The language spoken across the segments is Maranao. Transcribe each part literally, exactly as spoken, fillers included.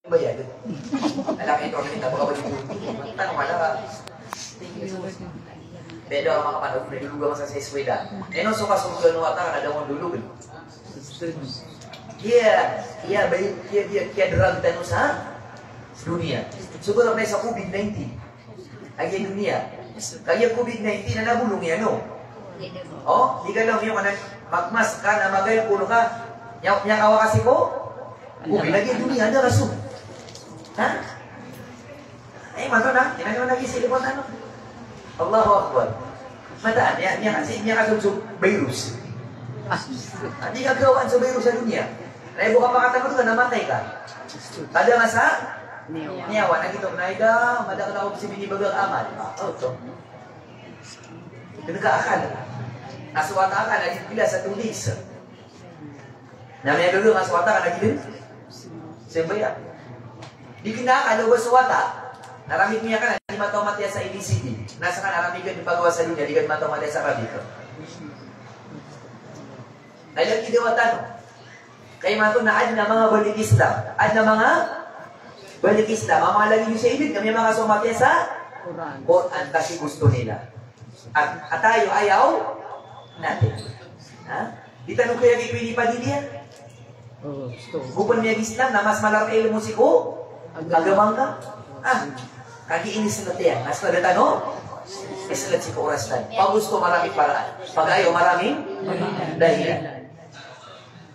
Bayad. Ala ka internet na baka ba dito. Tanong ala ka. Pwede ako makapanood, may dulugan ka sa eskwela. Ino so kasunduan o wata ka na da mo dulugan. Iya, iya, bay-, iya, iya, iya, drug tano sa dunia. Siguro na sa covid nineteen. Agi dunia. Kagiya covid nineteen na nabolong iyan, no? O, di ka lang iyan, magmask ka na mag-alcohol ka. Niya, niya kawakasi ko? Covid lagi dunia, na rason. Ha? Ay, mato na, kinagawa lagi sa ilipan, ano? Allahu Akbar. Mataan, niya, niya kasi, niya kasunso virus. Di ka gawaan so virus sa dunia. Na ibo ka pakatangod ka, namatay ka. Kada nga sa Niyawa. Niyawa, na gito na ida, madakl ako si binibagal amal. Ah, oto. Dn ka akal. Na so wata ka na di pila sa tulis. Na miyagaga nga so wata ka na di dn. Sembaya. Di kna akal o ba so wata. Na ramit niya ka na di mataw matiya sa A B C D. Na ska na ramit ka di pagawa sa dunia, di ka di mataw matiya sa kabit. Na ilay ki di wata no. Kay mato na adn a manga balik Islam. Adn a manga balik Islam. A manga lagid o sa ibig, kami a manga somatiya sa Quran. Quran, kasi gusto nila. At, at tayo ayaw natin. Ha? Di tano kaya kikoy ni padidiya. Oo, gusto. Go pn miyag-Islam na mas mala rka ilmo sii ko agama ngka. Ah, kagiya inislt iyan. Mas mala tano, islt sii ko oras tano. Pag gusto maraming paraan. Pag ayaw maraming dahilan.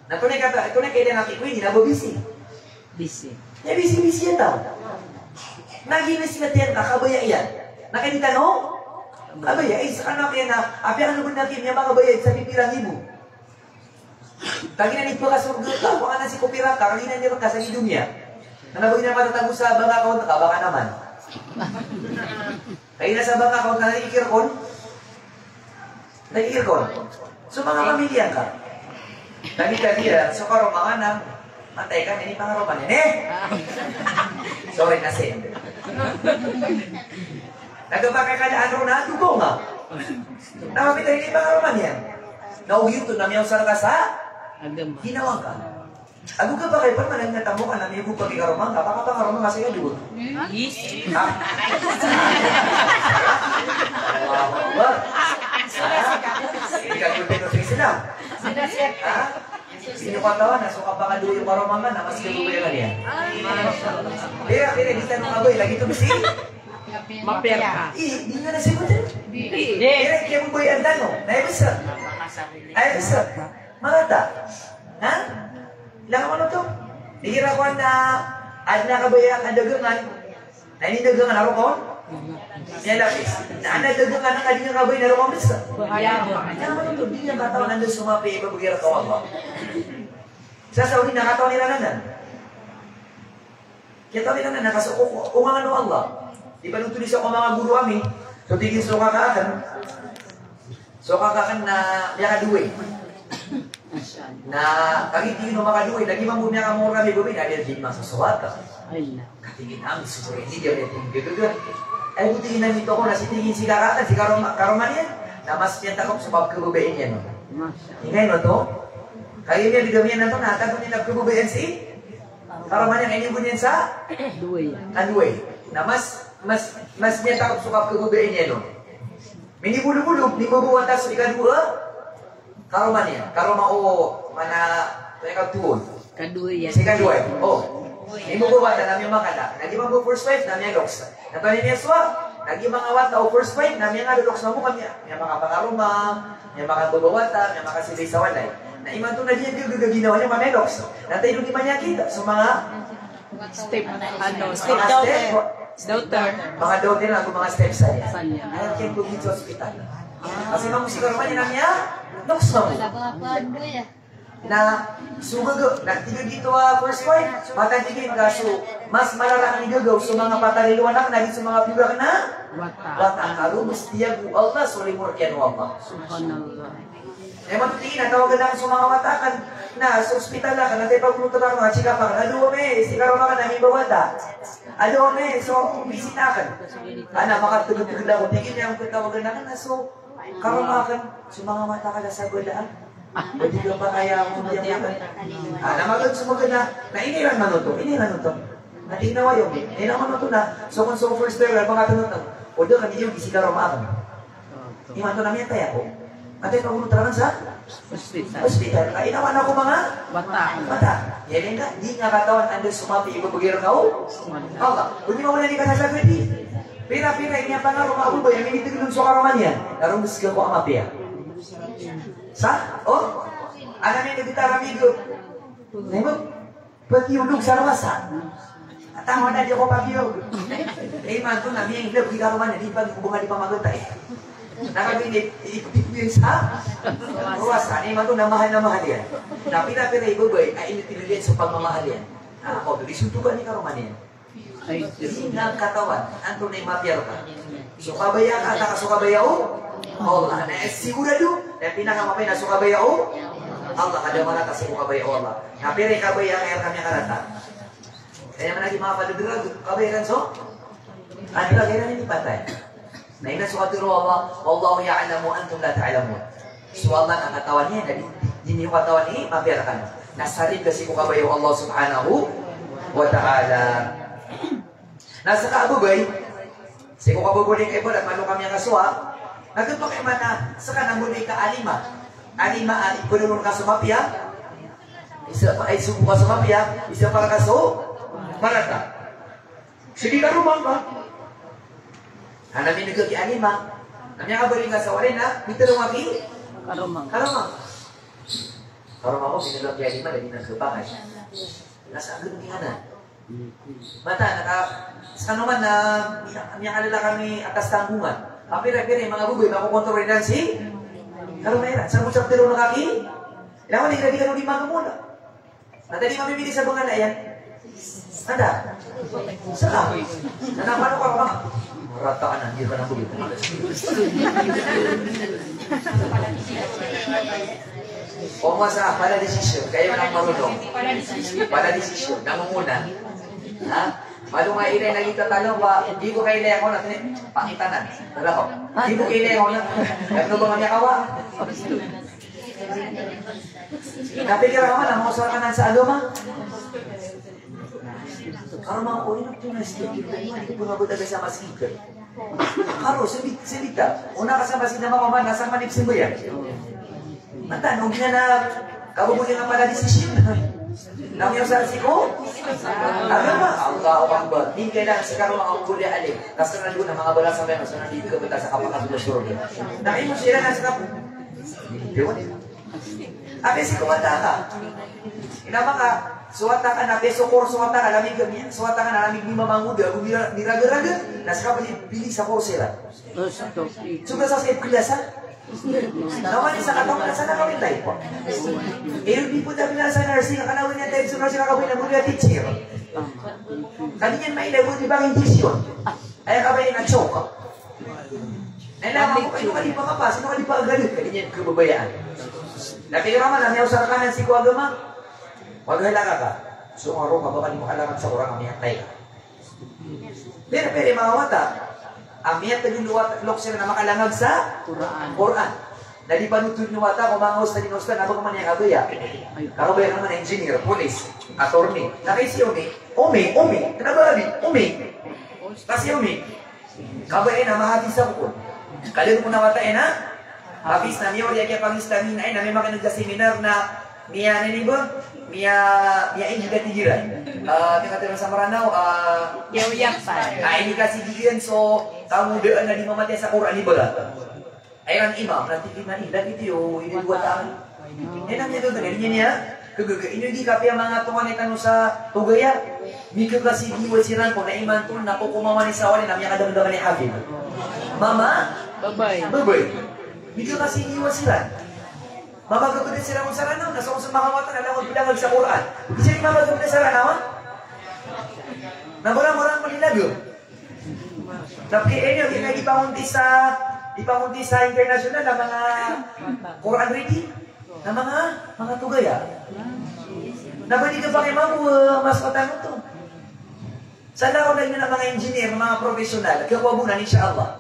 Na tonay kata, tonay kailangan ki Queenie na ba busy? Busy. Ya busy, busy iyan taw. Na ginis na tiyan ka, kabaya iyan. Na kaya di tano? Kabaya, eh, sa kano kaya na, apiya kano ba na ki, miyakabaya sa pipira nggibo. Kagiya na di pakasorga ka, apiya kano si kopira ka, kagiya na di rka sa dunia. Na ba gina matatago sa bank account ka, baka naman. Kagiya na sa bank account ka, na ikir kon. Nag-aircon. So, manga pamilya ka. Lagid ka diyan, so, karoma ka na, matay ka, ini pangaroma niyan, eh? Sorry, na-send. Nagpapakay ka na, ano na, dugo nga. Nakapita, ini pangaroma niyan. Na ogaid oto na miyaosar ka sa ginawa ka. Ago ka ba kay pamanan na tamok a na miyago pa ki karoma ngka, pakapangaroma ngka sii ka dowa. Ha? Allahu Akbar. Hindi ka good enough sa Islam. Ha? Hindi ko katawan na so kapakadowa iyo karoma ngka na mas kadowa iyo kaniyan. Pira, pira, di tano kabay, lagid oto si Mapera. I, di nga na siya. Pira, kaya mo ba yan tano? Na ibsa. Ay, ibsa. Marata. Ha? Langon oto. Igira ko na, adn a kabaya a dagangan. Na ini dagangan a rokon? Niyan lapis. Na adn a dagangan a di nga kabaya na rokon bes. Langon oto, di nga katawan anda so mapiya i babagay rka o Allah. Sa Saudi na katawan iran anan. Katawan iran anan, ka so, o, o, ongangan o Allah. Di ba, oto di sa ko manga goro ami. So, tig iyan so kaka akn. So, kaka akn na miyakadowa. Na, kagiya tig iyan o makadowa, lagid mambo miyakamorabi bo, na di masosowat. Ay, na. Katig iyan, ang siguro, hindi niyan tig iyan gagaga. Ay, bo tig iyan na mito ko, na si tig iyan si kaka akn, si karoma, karoma niyan. Na mas niyan takop so kababaya niyan. Masha Allah. Ingay no to? Kagiya niyan, di kami niyan na to, na takop niyan kababaya si karoma niyan, ini bo niyan sa? Dowa. Kadowa. Na mas, mas, mas niyan takop so kababaya niyan, no? Minibolobolo, mibobowata so ikadowa. Karoma niyan, karoma o mana, kaya ka tuon. Kadowa iyan. Si kadowa iyan. O. Mibobowata na miyamakala. Na di mambo first wife na miyaloks. Na pamimiyaswa, na di manga wata o first wife na miyangaloloks mambo kami. Miyamakapangaroma, miyamakabobowata, miyamakasibay sa walay. Na imanto na di niyan gagaga ginawa niyan, mamiloks. Na tayo di manyakit. So manga Step, ano, step daughter. Daughter. Manga daughter na, manga stepson iyan. Son iyan. Aya kiyapagid sa ospital. Kasi mambo si karoma niyan na miyaloks mambo. Na, so gaga, na tig iyan gito a first wife, mataan tig iyan ka so, mas mala rakn i gagaw so manga patarilo anak na di so manga piyorak na wata. Wata, ka lobos tiyag o Allah, so limo rk iyan o Allah. Subhanallah. Aya mato tig iyan na tawagan akn so manga wata akn na so ospital akn, na tayo pagluto akn, manga check up akn, adowa mi si karoma akn a mibawata. Adowa mi so bisita akn. Ana, makatgtgd ako, tig iyan, aya katawagan akn na so karoma akn, so manga wata ka na sa bala. Pwede ka pa kaya ako, tig iyan. Ana, magaan so magana. Na ini ran manoto, ini ran manoto. Ati na wayo, eh, na mano to na, so kon so first year, ba nga tanong na, o da kami yung isi ka roma ako. Imanto na miyatay ako. Ati na ulo talaga sa hospital. Ay, inawa na ko mga bata. Bata. Yan nga, di nga katawan anda sumapi, ibabagay rka o Allah. Hindi mo wala di ka sasagot, di. Pira-pira, ini apa nga roma ako ba, yan, ini tigil so karoma niya. Narong gusto ko ang mapia. Sa? O? Ano niya, nagkita kami doon. Nemo? Pati ulog sa rowasa. Tama na, di ako pagiyog. Eh, imanto na, miyang ilog, di ka roma na, di pag-, bunga di pamagotay. Nakabinit, iikot yun sa rowasa. Eh, imanto na, mahal na mahal yan. Na pira-pira ibabay, ay, initiliyan sa pagmamahal yan. Ah, ako, di suntukan ni karoma niyan. Ay, di na katawan, anto na imapiar ka. So, kabaya ka, taka so kabaya o Allah. Na sigurado, na pinakamapay na so kabaya o Allah, kada marata si ko kabaya o Allah. Na pira i kabaya ka, kami karata. Kaya man lagi mga padadurag, kabaya kan so? Adurag, kaya na ini patay. Na ina so katero o Allah, "Wallahu ya'lamu wa antum la ta'lamun." So Allah na katawan iyan, na di, di, di niyo katawan i mapiar kano. Na sarip ka si ko kabaya o Allah subhanahu wa ta'ala. Na seka a babay, si ko kabaya o Allah, na malo kami a kasowa, na gepakay man a seka na modi ka alima. Alima a ipenolon ka so mapiya, isa pa, ay, subo ka so mapiya, isa pa ka so marata. Segi karoma ka. Ana minegeki a lima. Na miyakabaling ka sa walay na, miterong aki. Karoma. Karoma. Karoma ko, minegeki a lima, dadi na kepakan. Na sa agen ki ana. Mata, naka, sa kano man na, miya-, miyakalala kami atas tanggungan. Kapira-pira, mga buboy, makokontrol iran si karoma iran. Sa mo sa ptero na kaki, ilan ko, di ka, di ka, di ka, Anda di mamimili sa bangala iyan? Anda? Seka. Na mano ka ba? Rataan, di ka na bugit. O masa, pala desisyon. Kayo na marunong. Pala desisyon. Nangunguna. Ha? Malo nga ilay na kita talo ba? Di ko kailay ako na, pakitanan. Tala ko. Di ko kailay ako na. Ano ba nga niya kawa? Kapikir ka man a maosar ka nan sa agama. Karoma ko, ino to na sila, di ko na bata ka sa masjid. Karo, sabit, sabita. Ona ka sa masjid na mama, na sa manip simbayan. Mata, no, gina na, kabubuli nga pala desisyon. Na miyaosar si ko? Agama. Allahu Akbar. Di kailangan sa karoma ka bubuli alim. Kasi na doon ang mga bala sa mga, sa nandito ka bata sa kapakasulo surga. Na imo sila na sa kapu. Di ba? Abe si ko wata ka. Ina maka, so wata ka na, be so kor, so wata ka, lamig kami, so wata ka na, lamig ni Mama Nguda, ago mira-, miragaraga, na seka pili, pili sa kor sila. Sobra sa sa ipkilasa. Naman isa ka tao, na sana kami tayo po. Eh, di po tabi na sa nursing, akala ko niya tayo sa nursing, akabay na mo niya teacher. Kami niyan maila mo, di ba, ang intuition? Aya kabaya na choka. Aya na ako, ino ka di pakapas, ino ka di pakagalot, ka di niyan kababayaan. Na pira man, na miyaosar ka nan si ko agama. Paghalaka ka. So, aro ka, baka di mo halakad sa orang a miyatay ka. Pero, pero, mga wata, a miyatay o wata, lokes iran na makalangag sa Quran. Quran. Na di panotol o wata ko manga ustad, ino ustad, na baka man iyan kabaya. Kakabaya ka man engineer, police, attorney. Na kay si Umi, Umi, Umi, kena ba abi, Umi. Kasi Umi, kabaya na mahafis ako kon. Kaliyo ko na wata iyan a hafis na miyaori a kiyapangistamin, ay, na miyamakaniga seminar na miya, ano ini ba? Miya, miya ini ka tigiran. Ah, tingkatan sa Maranao, ah, Yaw-yaw pa. Ah, ini kasi tigiran, so, kamuda na di mamatiya sa Quran, di ba? Ay, ang imam, na tig iyan a, "Lagi tiyo, ini dua taon." Eh, na miyato, na niyan iyan, kagaga, ino di kapiya manga tonganay tano sa Tugaya. Mikakasigiwa siran ko na imanto na ko komawani sa wani na miyakadagdagan i hafid. Mama? Babay. Babay. Mikakasigiwa siran. Mamagabda siran ko sa Ranaw, na so, so manga wata na langon bilangag sa Quran. Di siran mamagabda sa Ranaw, ha? Na barang-barang manilagam. Tapi inyo, di na ipangunti sa, ipangunti sa international na manga Quran reading, na manga, manga Tugaya. Na pwede ka pakimamu, eh, mas matano to. Sana ako na yun ang mga engineer, mga professional, kaya ko abunan, inshallah.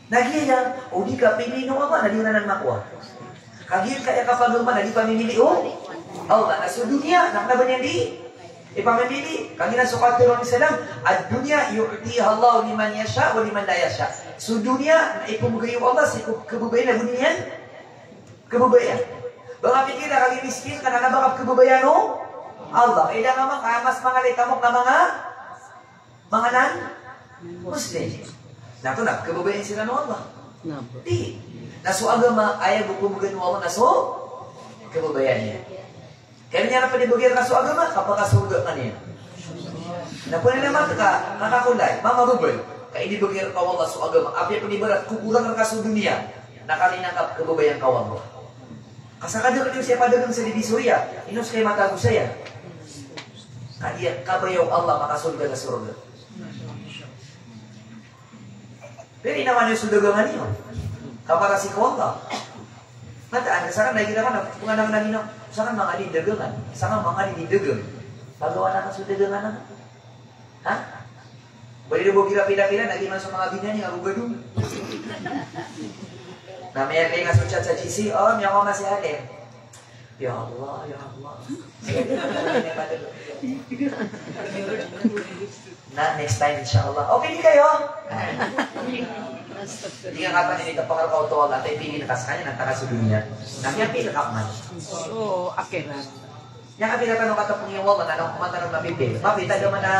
Na giya, o di ka pipino ka ba, na di na nan makuha. Kagiya kaya kapaguma, na di pamimili, o Allah, na so dunia, na kena ba niyan di? Ipamimili, kagiya na so katharo o Islam, "Ad-dunya yu'tiha Allahu liman yasha wa liman la yasha." So doniya na ipmbgay o Allah sii ko kababayaan a goniyan, kababayaan. Ba nga pikir a kagiya miskin ka na ba ka kababayaan o Allah. Ida nga man ka mas manga leta mo ka manga, manga non-Muslim. Na oto na kababayaan siran o Allah. Di. Na so agama, aya bo pmbgan o Allah na so kababayaan iyan. Kaya niyan na pd i bgi rka so agama, kapakasorga ka niyan. Na pd na mataan ka, kakakolay, mamababay. Ka inibgi rka o Allah so agama, apiya pn ibarat ko korang rka so doniya. Na kagiya na kababayaan ka o Allah. Ka sa kadakl iyo sa padagang sa Divisoria, ino ska i matago saya. Kagiya kabaya o Allah makasorga ka sorga. Pero inaman iyo so dagangan iyo. Kapara sii ko Allah. Mataan, sakn na igira ka na, pnganangan na ginawa, sakn manga di dagangan, sakn manga di dagang. Pagawa na ka so dagangan na. Ha? Bali na bo gira pila-pila, na giyaman so manga bina niyan, ago gadong. Na miyarlay nga so chat sa G C, o, miyakaoma si Ate. Ya Allah, ya Allah. Na, next time, insha Allah. Okay di kayo? Di nga kapan ini kapakal ka oto Allah, tayo pingin ka skaniyan, na takas so doniya. Na miyapil ka man. So, akhirat. Niyan kapil ka no katapong iya Allah, na no kumanta na mapipil. Mapita da mana,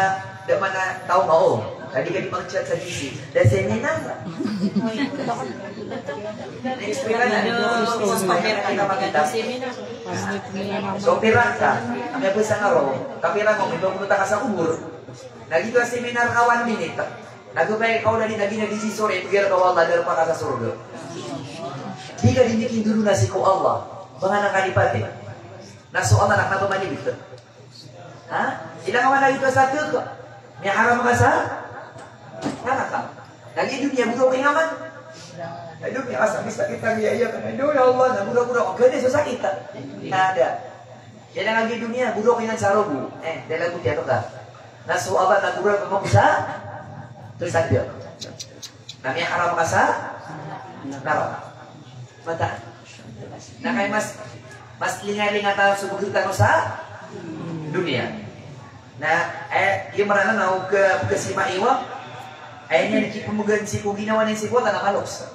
da mana taw mao. Kadi kadi mag-chat sa G C. Da seminar. Explain na. Mas pamira kita makita. So, pira ka, ang yabusa nga ro, kapira mo, may pagpunta ka sa kubur. Nagito a seminar ka one minute. Nagupay ka wala di, nagina di si sore, pagkira ka wala, darpa ka sa surga. Di ka di mikindulong na sii ko Allah. Ba nga na kalipati. Na so Allah na knapamanibit. Ha? Ila ka man nagito sa tg. Miyaharam ka sa naraka. Lagi doniya, bodo ka ingaman. Ay, doniya, asa, bisa kita, iya, iya, kan. Ay, ya Allah, na bodo, bodo, okay, so sakit, ha? Nada. Kaya lagi doniya, bodo ka ingaman sa rogo. Eh, dala ko tiyato ka. Na so Allah na bodo ka sa, to sa dia. Na miyaharam ka sa naraka. Mataan. Na kay mas, mas lingalinga tano so bgr tano sa doniya. Na, eh, giya marana na o ka, o kasima iwa. Ay niyan kipmbgan sii ko ginawa niyan sii ko Allah na maloks.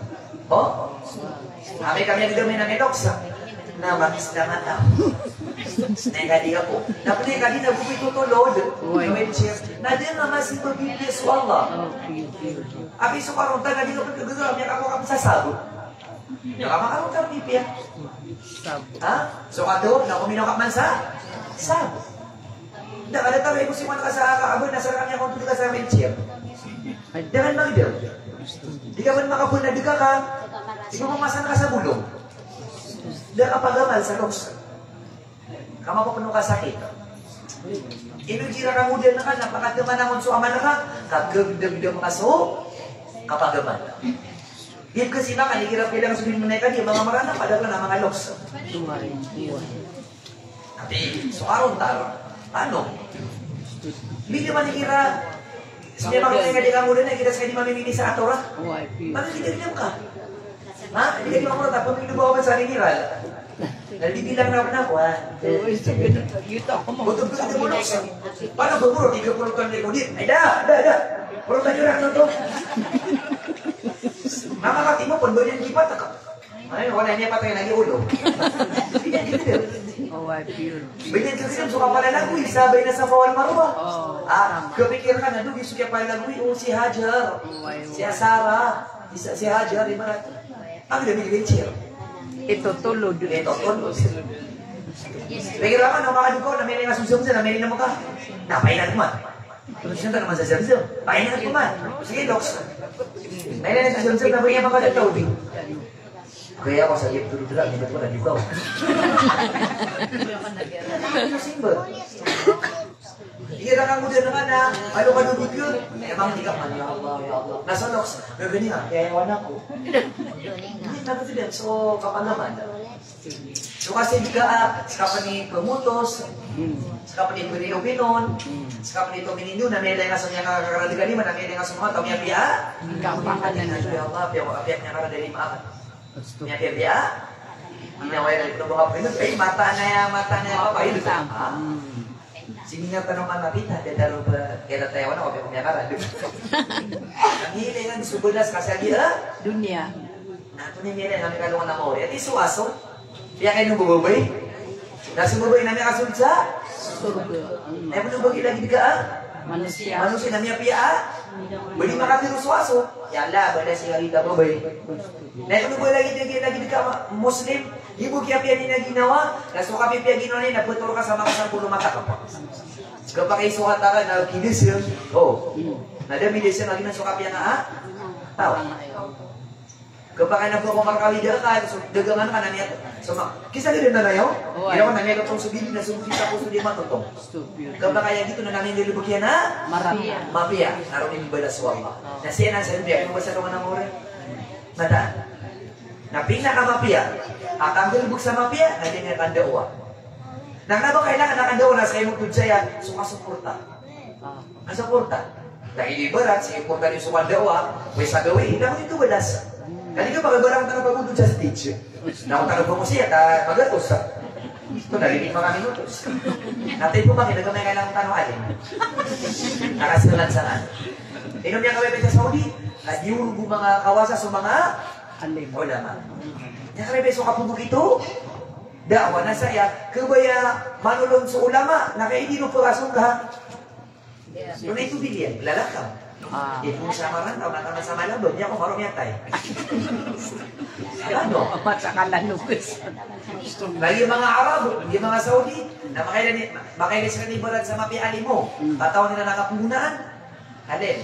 O? Amay ka miyagdam iyan a maloks. Na mamis na mata. Na kadi ako. Na pn kadi na bukit ko tolod. Oi. Na di na masipabibiya so Allah. Abi so karonta kadi ka pn kagaga, miyakapo ka pn sa sabo. Miyakapo ka pn sa sabo. Ha? So kato, na kominokap man sa sabo. Da ka da taw, ibo si man ka sa aka, abo na sa kami ako, di ka sa wheelchair. Da ka magdaw. Di ka man makapun na di ka ka, ibo mamasan ka sa bulong. Da ka pagamal sa loks. Ka mapapno ka sakit. Ino igira ka ngodan ka na pakatman angkoto so amal ka, ka gdagdag ka so kapagamal. Di kasi maka igira pilang so binmnay ka di, manga marana, pada ka na manga loks. Ati, so karon tar, ano? Bili man igira, sabi man igira di ka ngodan na, igira sa di mamimili sa atora. Manga di ka. Ha? Di ka di makulat, tapos hindi ba ako sa niniral? Dahil di bilang na ako, ha? Buto, buto, buto, buto. Paano ba, bro? Di ka pulutan ni Rodi? Ay, da, da, da. Pulutan niyo na to. Mama, kati mo, pag ba niyan di patak? Ay, wala niya patay lagi ulo. Hindi niya di. Bigyan ka sila, so kapalalagoy, sabay na Safa wal Marwa. Ah, kapikir ka na doon, so kiyapalalagoy, o si Hajar, si Sarah, si, si Hajar, ibarat. Ang dami ni Rachel. Ito tolo, ito tolo. Lagi raman, ang mga dugo, na may nga sumsum sa, na may nga mukha. Napainan ko man. Terus yun, naman sa Zamzam. Painan ko man. Sige, Docs. May nga sa Zamzam, na may nga mukha na tawbi. Kaya ako sa iyap dulu dulu, hindi ko na dugo. Simba. Iya, na kamudian naman na, ano ka doon, bigyan? Eh, bang di ka man, ya Allah, ya Allah. Nasa Docs, gagani nga, kaya yawan ako. Hindi, sabi ko din, so, kapanaman. So, kasi di ka, ah, saka pa ni pamutos, saka pa ni pwede opinon, saka pa ni to mininyo, na may lenga sa niya kakaraligan ni, na may lenga sa mga tao niya piya. Kapangan na niya. Ya Allah, piya ko, piya niya karaligan ni, maakan. Niya piya, piya. Hindi na wala ito, buka pa rin. Eh, mata na ya, mata na ya, apa yun? Ah. Sininga tano man a pita, da tano ba, kaya tayawan ako, kaya kumiyakara. Ang hilingan so balas kasi agi, ah? Dunya. Na, ito ni Mira, kami kalungan ako. Ito so aso. Piyakainom o babay. Na so babay na miyakasold sa? Surga. Na ino bagi lagid ka, ah? Manusiya. Manusiya na miyapiya, ah? Bali makatero so aso. Ya Allah, balas iyan lagid ka babay. Na ino ba lagid, lagid, lagid ka Muslim? Di bo kiyapiya niyan a ginawa, na so kapipiya ginawa niyan na pito ka sa manga sapolo mata ka pa. Kapakay so katakan na kidesem. O. Na da midesem lagid na so kapiya nga, ha? Taw. Kapakay na pito ka markawida ka, so dagangan ka na niyan. So ma-, kisa gida na niyan. Oway. Ino na niyan tong so bili na so bili sa ko so di matotong. Kapakay a gito na niyan galebek iyan a? Mapiya. Mapiya. Na roo i balas o Allah. Na siya na sa dunya, ino ba sa dunya na mori? Mataan. Na pinakamapiya a kanggalebek sa mapiya, na di niyan kandaawa. Na kna ba kailangan a kandaawa na sa imo tod saya, so kasuporta. Kasuporta. Na ino ibarat, sa iporta niyo so kandaawa, way sa gawii, na ino ito balas. Kadi ka pakabarang tano pagotod sa stage. Na kung tano ba ko siya, ta, magatos, ha? Ito na, limit mga minutos. Na tayo po ba, kailangan may kailangan tano alin? Nakasalan sa nga. Ino miyakaway sa Saudi, na di ulo mga kawasa so mga Alim. Ulama. Aya kna ba so kapogok ito? Daawa na saya, kabaya manolon so ulama, na kay di no pagkasong ka. Tonay ito biliyan, lalakaw. Ah. Di po sa Maranaw, na tama sa Malabon, niyan ko maro miyatay. Ano? Masa ka na lugos. Lagi mga Arab, lagi mga Saudi, na makaila ni, makaila sila ni barat sa mapiya a limo. Hmm. Katawan nila na kapogonaan. Halin.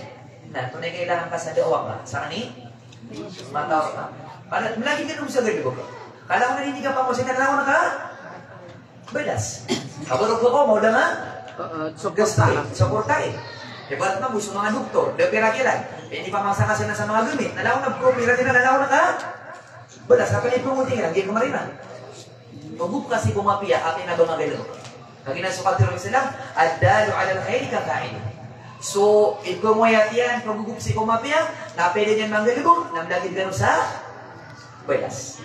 Na, tonay kailangan ka sa daawa ka. Sa kani? Mataw ka. Pada, lagi ka dun sa galebek. Kala ko na hindi ka pa ko sa kailangan ka? Balas. Kabaro ko ko, mawla nga? Oo, suporta. Gasto, suporta eh. Ibarat na mo sa mga doktor, da pira kilan. Eh, di pa masakasal na sa mga gamit. Nalaw na po, pira din na nalaw na ka? Balas, kapag ipumuti nga, hindi ka marina. Pagogop ka sii ko mapiya, apiya na ba nga galebek? Kagiya na so katharo o Islam, "Ad-dallu alal khairi kafa'ilih." So, ipambayat iyan, pagogop sii ko mapiya, na pwede niyan manggalebek, na mlagid gano sa balas.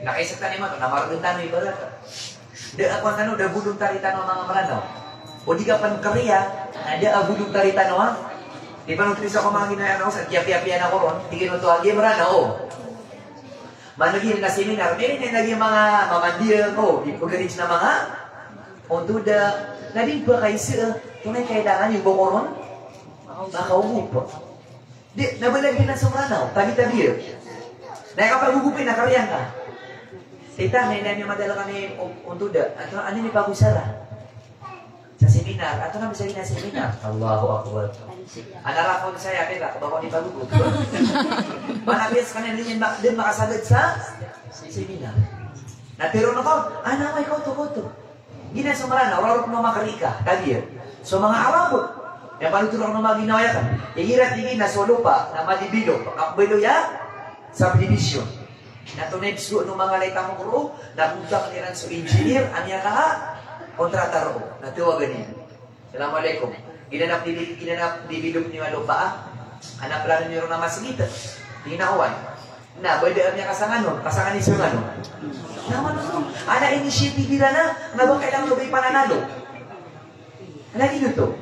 Na kaisa tano imanto, na margen tano ibarat. Da a kowan tano, da voluntary tano a manga Mranaw. O di ka pn kariya, na da a voluntary tano a. Di pn oto isa ko manga ginawa ko sa kiyapiyapiya na ko ron, tig iyan oto a giya Mranaw, o. Mano giya na seminar, mini na lagi manga mamandiya ko, di pagari na manga, onto da, na di ba kaisa, tonay kailangan iyo ba ko ron? Makaogop. Di, na ba lagi na so Mranaw, tabi-tabi. Na kapagogop iyan, na kariyan ka. Tita, na ina niyo madala kami, o-, onto da, ato, ano niyo pag-usara? Sa seminar, ato na misalin a seminar. Allahu Akbar. Ana rakon saya, peka, bako ni pagogop. Mana biyas ka na din, ma-, din makasagad sa seminar. Na tiro na ko, ana, may koto, koto. Giya so Mranaw, rarok na makari ka, kadiya. So manga Arab, aya panothol roo na manga ginawa iyan. Igira tig iyan na so lopa, na madibilog, kapbelo iyan, subdivision. Na tonay bs o manga lay tamok roo, na kontak iran so engineer a miyakakontrata roo, na tawagan iyan. Assalamu alaikum. Ginanap di, ginanap di bilog niyo a lopa, a? Ana plano niyo ron a masgit? Tig iyan a oway. Na, ba da a miyakasang anon, kasang anon so anon. Na mano to? Ana initiative iran a, na ba kailangan o ba ipananalo? Na di oto.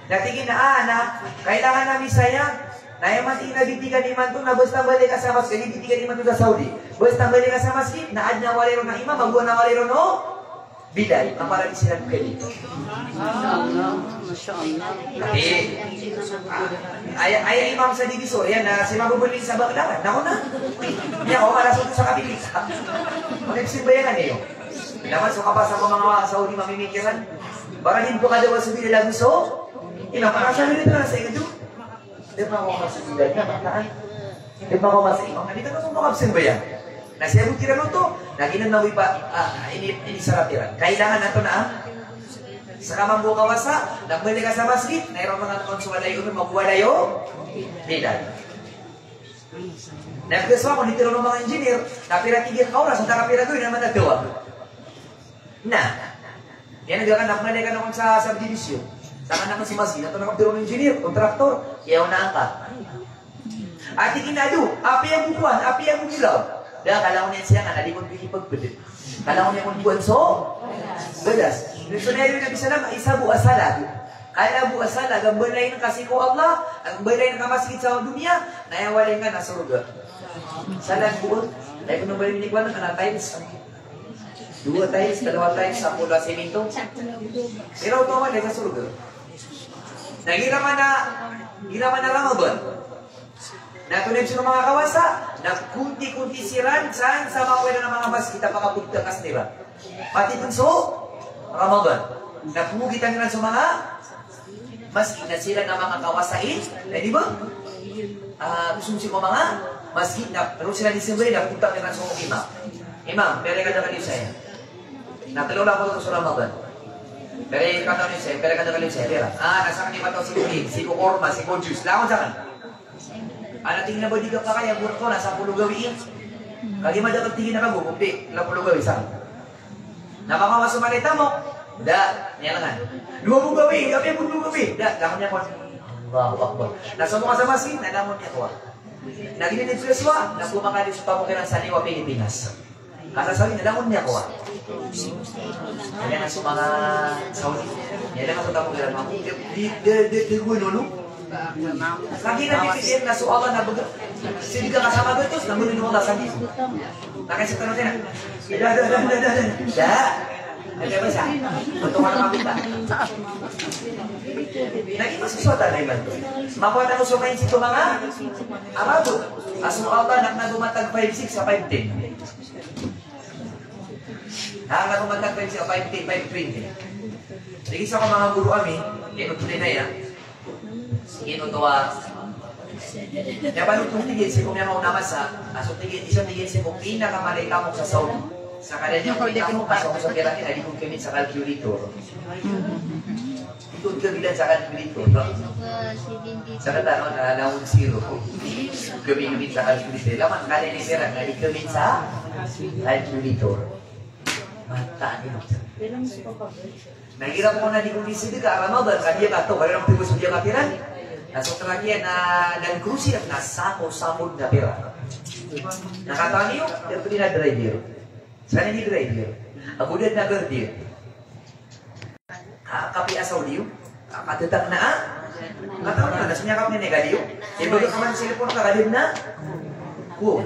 Na tig iyan a, ah, na, kailangan ami saya, na aya man tig iyan a bitikan imanto, na basta mbali ka sa masgit, bitikan imanto sa Saudi. Basta mbali ka sa masgit, na adn a walay ron a imam, ago na walay ron o bilay, a para di siran kadi. Masha Allah, masha Allah. Aya, aya imam sa Divisoria na si mababali sa Baclaran. Nako na. Aya ko, alas otso sa kapipita. Magsimbayan iyo. Dapat so kapasa ko manga Saudi mamimikiran. Para di pkadawa so bilay lago so imam, para sa bilay na sa iyo. Di ba ako mas, di ba ako mas, di ba ako mas, na di ka na pumakapisimbayan. Na siyabot iran oto, na giya na wi pa, ah, ini, inisarat iran. Kailangan ato na, ah, sa kamambo kawasa, na mbali ka sa masgit, na iran manga tao so walay o imam, ago walay o bilay. Na piyaswa ko, nitiro o manga engineer, na pira tig iyan ka oras, na pira gawii, na manatawa. Na, aya na gaka na pnalay ka na kon sa subdivision. Sa ka na kon si masgit, na to na kaptero o engineer, kontraktor, aya ona angka. Ati kinado, apiya bo kowan, apiya bo kilaw. Da, kala ko niyan siya nga, na di kon pipagpd. Kala ko niyan kon kowan so balas. So aya tig o Nabi sallam, isa bo a salag. Kala bo a salag a mbalayin ka sii ko Allah, a mbalayin ka masgit sa doniya, na aya walay nga na sorga. Salag bo, na aya bo mbalayin ka na tiles. Dowa tiles, dalawa tiles, sapolo a simento. Pira oto a walay sa sorga? Na igira man a, igira man a Ramadan. Na antonaa i so manga kawasa, na konti-konti siran san sa manga, iran a manga masgit a pakapagtakas iran. Pati pn so Ramadan. Na pmogitan iran so manga masgit na siran a manga kawasa i, na di ba? Ah, so manga masgit na, pero siran di sembay na kontak iran so imam. Imam, pira i kadakl iyo saya? Na tlo ragon oto so Ramadan. Pira i kadakl iyo saya, pira i kadakl iyo saya, pira? Ah, na sakn i mataw sii ko, sii ko korma, sii ko juice. Langon sakn. Ana tig iyan a ba di ka pakaya, bor ko na sapolo gawii. Kagiya madakl tig iyan a kago, di, sapolo gawii sa. Na makawas so mala i tamok, da, niyan langon. Dowa bo gawii, kapiya bo dowa gawii, da, langon iyan ko. Allahu Akbar. Na so manga sa masgit, na langon iyan ko. Na giya na di so suwa, na pmakadi so tamok iran sa liwa Pilipinas. Kasasawi na langon iyan ko. Aya na so manga Saudi. Aya na so tamok iran, manga di, di, di, di, di, di, di, di, lagi na pipikir na so Allah na bg-, sii ka kasama betos, na bgay o Allah sa di. Na kasi tanong sila. Da, da, da, da, da, da. Da. Aya ba sa? Beto ka na makita. Na iba so suwata na iman to. Makowa na so kain sii ko manga Arabo. A so Allah na kna bo matag five six sa five ten. Ha, na ko matag five six, five ten, five twenty. Tig iyan sa manga goro ami, ino to din aya. Ino to a. Aya ba no to tig iyan sii ko miyakaona a masa, a so tig iyan, isa tig iyan sii ko pinakamala i tamok sa Saudi. Sa kada niyan ko tamok, a so ko sa pira, na di ko kemit sa calculator. Ito, di ka bilang sa calculator, no? Sa kata, no, na, na un zero. Kami, kami sa calculator. Laman, kala ini pera, na di kami sa calculator. Mata ni, no? Na igira ko na di ko di sedekah Ramadan, ka di ka to, kala ko di ko sedekah piran. Na so terakhir na, dan krusi na sako sabon na pera. Na kata niyo, di ko di na driver. Sa ini driver. Ako di na gardir. Ah, kapiya a Saudi iyo. Ah, katetak na, ah. Kataw na, na so miyakap niyan i Galiyo. Ibaga ka man cellphone ka, Galiyo na. Ko.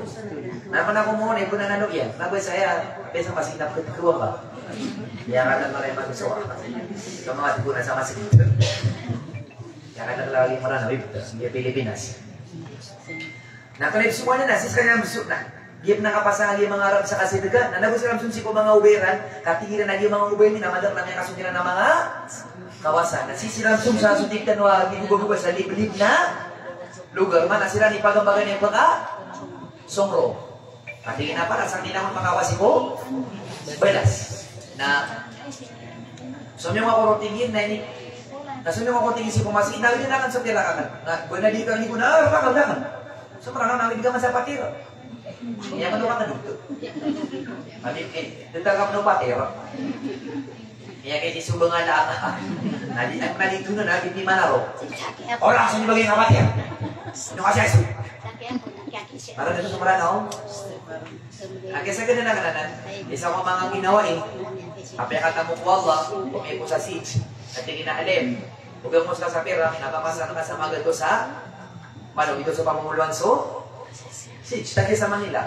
Na man ako mo, na ibo na nano iyan. Na ba saya, pesa masgit na pagkatuwa ka. Iya ka na pala yung magsawa. Sa mga tibo na sa masgit. Iya ka na pala yung marana, wib, sa Pilipinas. Na kna ibsowan iyan na, sii skaniyan bsona. Giya pn a kapasang a giya manga Arab sa kasidka, na nago siran bson sii ko manga obay ran, katig iran a giya manga obay mi na madakl a miyakasong iran a manga kawasa. Na sii siran bson sa so tig tano a gigobagoba sa liblib na lugar, mana siran ipagambagan iyan paka songro. Katig iyan a para sa di na makawas ko balas. Na somiyong ako ron tig iyan na ini. Na somiyong ako tig iyan sii ko masgit, na ino na kan so pira ka kan. Na, ba na di ka, di ko na, ah, rakal, rakal. So, maranaw na, di ka man sa patir. Iya ka no ka kadugto. Abi, eh, di ta ka no patir. Iya ka di so ba nga na. Na di, na di to na, na di, di manaro. Ora, so di bagay nga patir. No kasi aso. Para dito sa maranaw. Agi sa ganda na kananan, isa ko manga ginawa eh. Apiya katamok o Allah, komipo sa sij. Ati kina alim, ogaid mo sa sapira, na papasan ka sa magato sa, pano, ito sa pamumulan so sij, tagi sa Manila.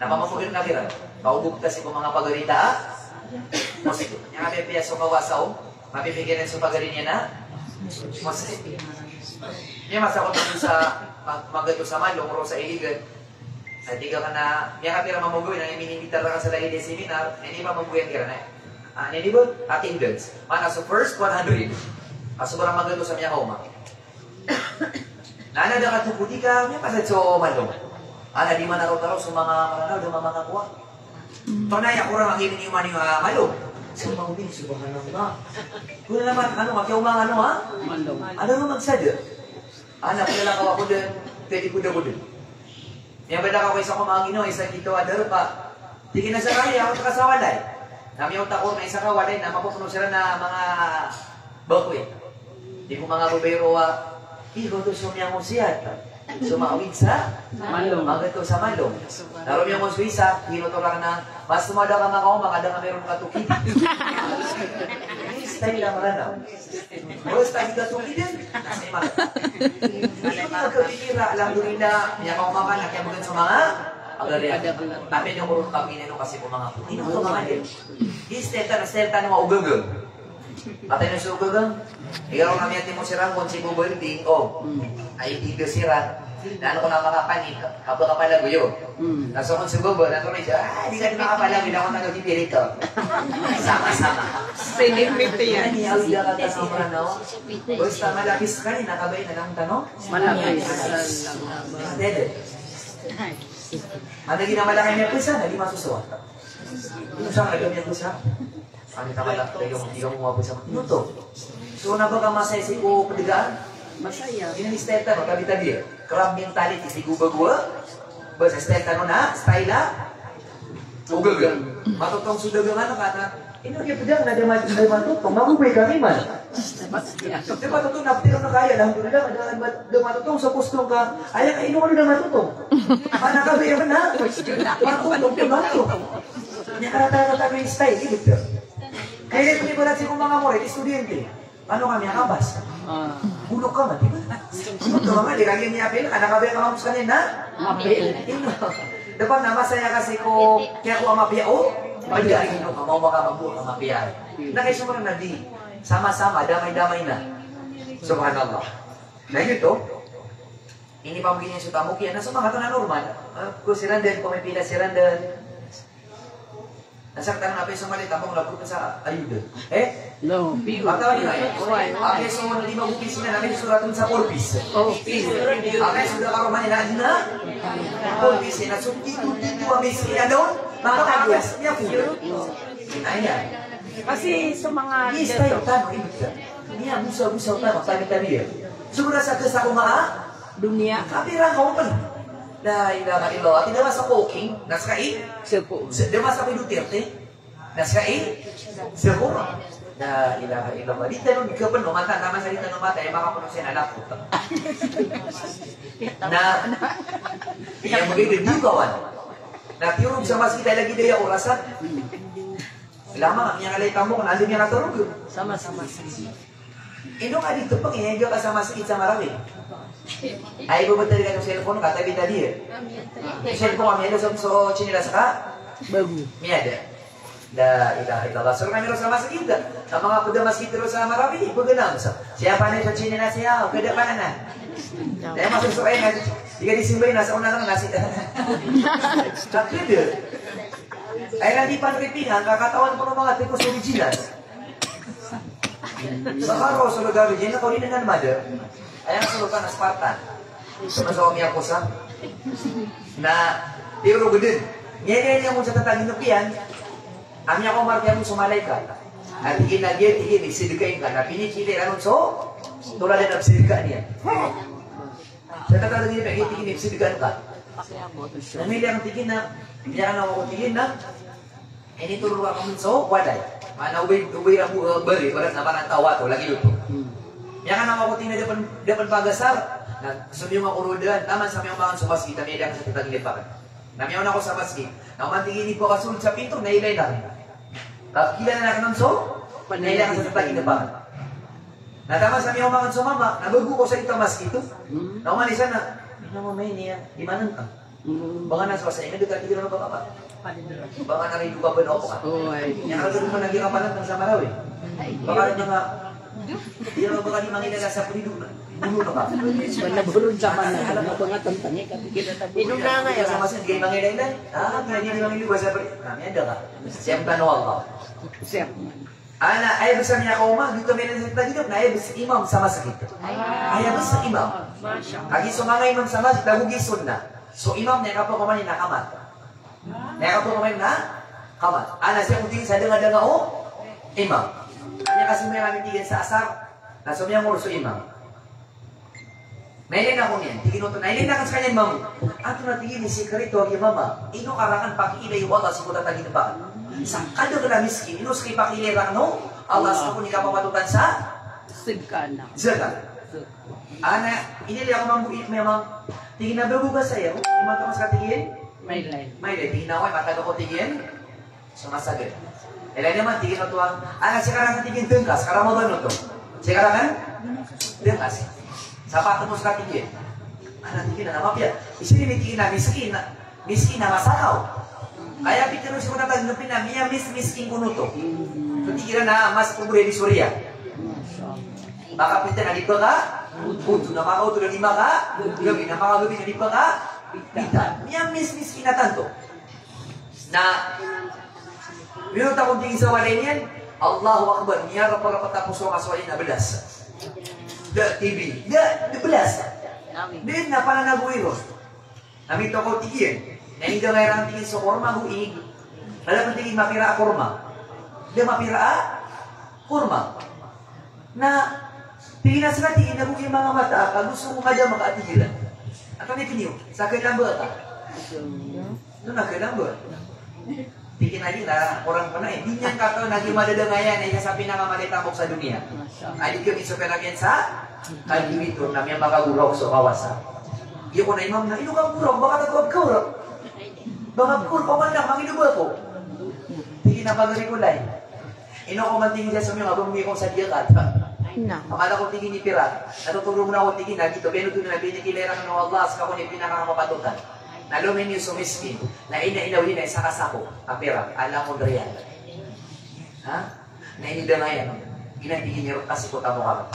Na pamamugin na kira, paubog ka sii ko manga pagarita, ah? Mosque. Aya kapiya so kawasa o, mapipikiran so pagari niyan a mosque. Aya masa ko sa mag-, magato sa Malong, ro sa Iligan. Ay, tig ka na, miyakapira mambo gawii, na inimbitar ka sa lagid a seminar, na ini mambo gawii kiran, eh. Ah, ini ba? Attendance. Mana so first one hundred. Ah, so barang magato sa miyakaoma. Na, na, da ka to ko di ka, miyapasad so Malong. Ala, di man araw-araw so manga Maranaw, da manga kuwa. Tonaa i akorang a giyangkai a Malong. So manga odi, subhanallah. Kna naman, ano, a kiyaoma, ano, ha? Malong. Ano, ano, magsada? Ana, kilala ko ako dn, pwede ko dn, ako dn. Miyabaloy ako isa ko manga ginawa, isa kito a darpa. Tig iyan a sakali, ako taka sa walay. Na miyaotak ko na isa ka walay na mapopno siran a manga bakoy. Tig o manga babayi roo a, "Ikaw oto so miyangosiyat." Somawid sa malong. Magato sa malong. Na roo miyangon so isa, kinoto ka na, mas mada ka makaoma ka da ka meron ka tokid. Style na Mranaw. Basta di ka tokid, na sa ima. Di ka kapikira, alhamdulillah, miyakaoma ka na kiyabgan so manga pagariya. Tapi niyo ko kami nino kasi ko manga, ino ko manga din. Di style tano, style tano nga ogagang. Patay na so gagang. Ikaw na miyatimo siran kon si Bobel, di, o. Ay, di ka siran. Na ano ko na makapani, kaba ka pala guyo. Na so kon si Bobel, na to na siya, ah, di ka di makapala, di na ako nagagipirito. Sama-sama. Sinimbit yan. Yan, iya, awid ka ta sa Mranaw. Basta malapis ka, inakabay na lang tano. Malapis. Dede. Ano ginamalakay niya po siya, na di masusuwa. Ano siya, ano niya po siya? Ano tama na, tayo mo, di ka mo mabasa. Ano to? So, na ba ka masaya si ko pedigaan? Masaya. Ini ni style tano, tabi-tabi ya. Crab mentality, si guba-guba. Basta style tano na, style na. Ugagang. Matotong so dagang ano ka na. Ino kaya pedang na di ma-, di matotong. Magugoy kami man. Di matotong na, pero na kaya, alhamdulillah, di matotong sa pustong ka. Ay, ino ka di matotong. Mana ka ba yun, ha? Matotong, matotong. Niya karata-rata ko yung style, ibig ka. Kaya ito ni Balat si kong mga more, estudyante. Ano kami, akabas? Bulok ka man, di ba? Ito nga, di lagi niya apil, anak ka ba yung kamapos kanina? Apil. Ino. Dapat na masaya kasi ko, kaya ko amapiya, o? Pagkain ino ka, mau maka mabuo ka mapiya. Na kayo sumara na di. Sama-sama, damay-damay na. Subhanallah. Na ito, ini pamagini so tamok iyan, na so manga tana normal. Ah, ko siran den, ko may pila siran den. Na sa tana na peso mali tamok na purpose sa ayuda. Eh? No. Patawa niyo, eh? Why, why? Ang peso na di mag-upis na namin suratun sa purpose. Oh, purpose. Ang peso na karumani na adina. Purpose na so tito, tito, ang miskin na doon. Mga kakas niya po. Ayan. Kasi sa mga Yes, tayo, tano, ibig ka. Niya, busa-busa, tano, tabi-tabi, eh. Sobra sa kesa ko maa, Dunya. Kapira ka open. La ilaha illallah. Ati dawa sa cooking, nas ka i? Sepo. Se-, dawa sa Duterte, nas ka i? Sepo. La ilaha illallah. Di tano di ka peno mata, nama sa di tano mata, eh, maka peno siya na laptop. Na, iya mo di, di kawan. Na, tiyurog sa mas kita lagi daya orasan. Lama, miyangalay tamok, na andi miyangatorog. Sama, sama. Ino ka di tepeng, iya, iya ka sa masgit sa Marawi. Ay, babetad ka so cellphone ka, tabi-tabi, eh. Cellphone kami, ino so, so, tsinelas ka? Bago. Miyada. La ilaha illallah. So kami ro sa masgit, sa manga peda masgit ro sa Marawi, bago na, so. Siya pa na so tsinelas iya, o, kada pa na. Kaya masusuay na, di ka di simbay na, sa una ka na, nasi. Takdir. Ay, na di pa ripingan, kakatawan ko ng mga tipos original. Sa karo, sa lugar, di na ko rin nga mada. Ay, ang sulukan, Spartan. Sa masawa miyakosa. Na, pero gudin. Niya, niya, niya, mo sa tatangin na piyan. Ami ako, marti ako sa malaikat. At ikin na diya, ikin, isidikain ka. Na pinipili, ano, so, tulad na sidika niya. Sa tatangin na piyan, ikin, isidikain ka. Na mili ang tigin na, niya, ano, ako tigin na. Initoro ka kon so walay. Maana o ba, o ba ira bo, eh, bari, wala na maana tawa to, lagi oto. Miyakan ako tig iyan a da pen, da pen pagasar. Na somiyong ako roo dn, taman sa miyong mangan so masgit, na miyada ako sa tatagilid pakan. Na miyaona ako sa masgit. Na oman tig iyan i pakasold sa pinto, na ilay na. Kapkilala na kn so, na ilay ako sa tatagilid pakan. Na taman sa miyong mangan so mama, na bago ko sa ito masgit to. Na oman isa na, na mama ini ya, di manan ka. Baka na so sa inyo, di ka tigil na baka pa. Baka na rin ko ba ba na ako ka? Oo, ay. Yan ang sabi mo, naging kapalat ng sa Marawi. Baka rin mga, yan ang baka di mangilala sa pulido na. Bulo na ka. Wala burun sa mana, ano ba nga tantang eh, kapikil na tabi. Inom na nga Sa yan. Masgit, di kayo mangilala. Ah, kaya di mangilala sa pulido. Kami ada ka. Siyempre, no, Allah. Sir. Ana, aya bes a miyakaoma, giyoto miyailay sa tagilid, na aya bes a imam sa masgit. Aya bes a imam. Kagiya so manga imam sa masgit, ago giya sunnah. So imam na aya kapakaoma niyan na kamat. Na aya kapakaoma niyan na kamat. Ana, siya ko tig iyan sa danga-danga o imam. Aya kasimbayan ami tig iyan sa asar, na so miyangor so imam. Nailay na ako niyan, tig iyan oto, nailay na ako skaniyan, mama. Antonaa tig iyan i sikreto a giya mama, ino ka raken pakiilay o Allah sii ko tatagilid pakan. Sa kadakl a miskin, ino sii pakiilay raken o Allah sii ko di kapapatotan sa zakat. Zakat. Ana, inilay ako mambo i, mama. Tig iyan a ba bo ba saya, o, imanto ka sa tig iyan? Mailay. Mailay, tig iyan a oway, matag ako tig iyan so masagad. Ilay niyo man, tig iyan oto a, ana, sii ka rakn tig iyan dngka, sii ka Ramadan oto. Sii ka rakn dngka, sii. Sa patmo ska tig iyan. Ana, tig iyan a mapiya. Isii tig iyan a miskin na, miskin na masakaw. Aya pitharo sii ko tatag na pina, miyamiskin kon oto. So tig iran a mas pobre di Soria. Makapita na di ba ka, oto na makaoto na di maka, gabi na makagabi na di ba ka, pita. Miyamiskin a tanto. Na, minonot ako tig iyan sa walay niyan, Allahu Akbar, miyarap-rap a tapos o kaso a ina belas. Da T V, da, da belas. Di na pananago iron. Na mitokaw tig iyan. Na inda nga iran tig iyan so korma go ig. Kala ko tig iyan mapira a korma. Da mapira a korma. Na tig iyan a seka tig iyan a go aya manga mata a kagosto ko madama ka a tig iran. Antonaa i piniyo? Sa kailan ba ka? Ino na kailan ba? Tig iyan a di na, korang pn a, di niyan kataw na giya madadangaya na isa sa pinakamalay a tamok sa doniya. Adi kami so pera kiyan sa kalkulator na miyamakagoraok so kawasa. Giya ko na imam na, ino ka goraok, ba ka tatawag ka goraok. Ba ka goraok, paman na, mangido ba ako. Tig iyan a pagari ko lay. Ino ko man tig iyan sa miyaw, abang miyaw ko sa diya ka. Na. Amala ko tig iyan i pira. Natotoro na ako tig iyan a gito, beno to na binigay iran o Allah, ska ko ni pinakamapatotan. Na lominiyo so miskin. Na ina, ina, uli na isa ka sako a pira, alam mo riyal. Ha? Na inidangaya, no? Ina, tig iyan i rok kasi ko tamo ka.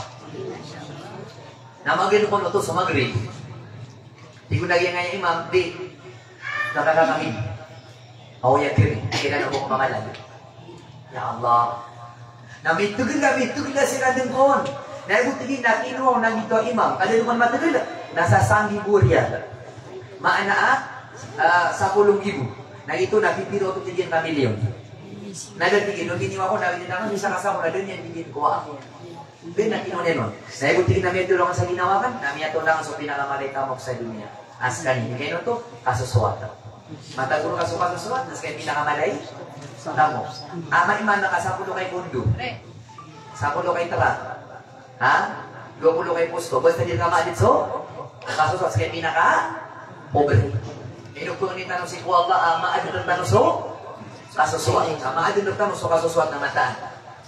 Na magin ko no to so Maghrib. Tig o na giyangkaya imam, di. Nakakakami. Aw, ya kiri, kailan ako mamalad? Ya Allah. Na mitgl a, mitgl a siran dn kon. Na ibo tig iyan a kinowa on a gito a imam. Kada dn kon matgl. Na sa sanggibo riyal. Maana a, ah, sapolo nggibo. Na gito na pipiro oto tig iyan ka milyon. Na da tig iyan, o giniwa ko na, na isa ka sako na da niyan tig iyan kowaa. Bnar na kinowa niyan on. Na ibo tig iyan a miyatolongan sa ginawa akn, na miyatolongan so pinakamalay a tamok sa doniya. A skaniyan, ino oto, kasosowat. Matag on ka so kasosowat, na skaniyan pinakamalay a tamok. Ama iman na ka sapolo ka i kondo. Sapolo ka i trak. Ha? Dowa polo ka i posto. Basta di rka maadn so kasosowat, skaniyan pinakapobre. Ino pangnin tano sii ko Allah a maadn rktano so kasosowat. A maadn rktano so kasosowat na mataan.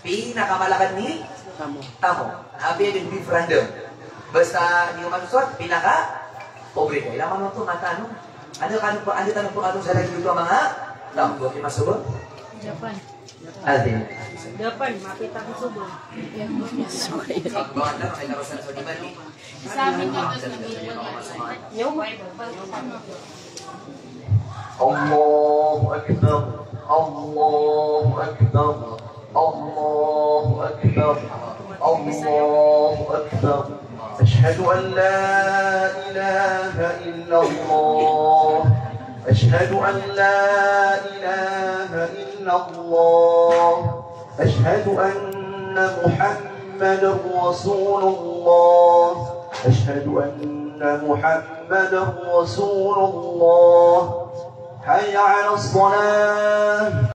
Pinakamalakad ni tamo. Tamo. Apiya dn befriend. Basta di ka masosowat, pinakapobre ka. Ilay man oto, mataan on. Anda kano pa, anda tano pakatong sa lagid oto a manga tamo. Di masobo? Japan. Adi. Japan, mapita ko sobo. Sorry. الله أكبر، الله أكبر، الله أكبر، الله أكبر. أشهد أن لا إله إلا الله. أشهد أن لا إله إلا الله. أشهد أن محمدا رسول الله. أشهد أن محمدا رسول الله. حي على الصلاة.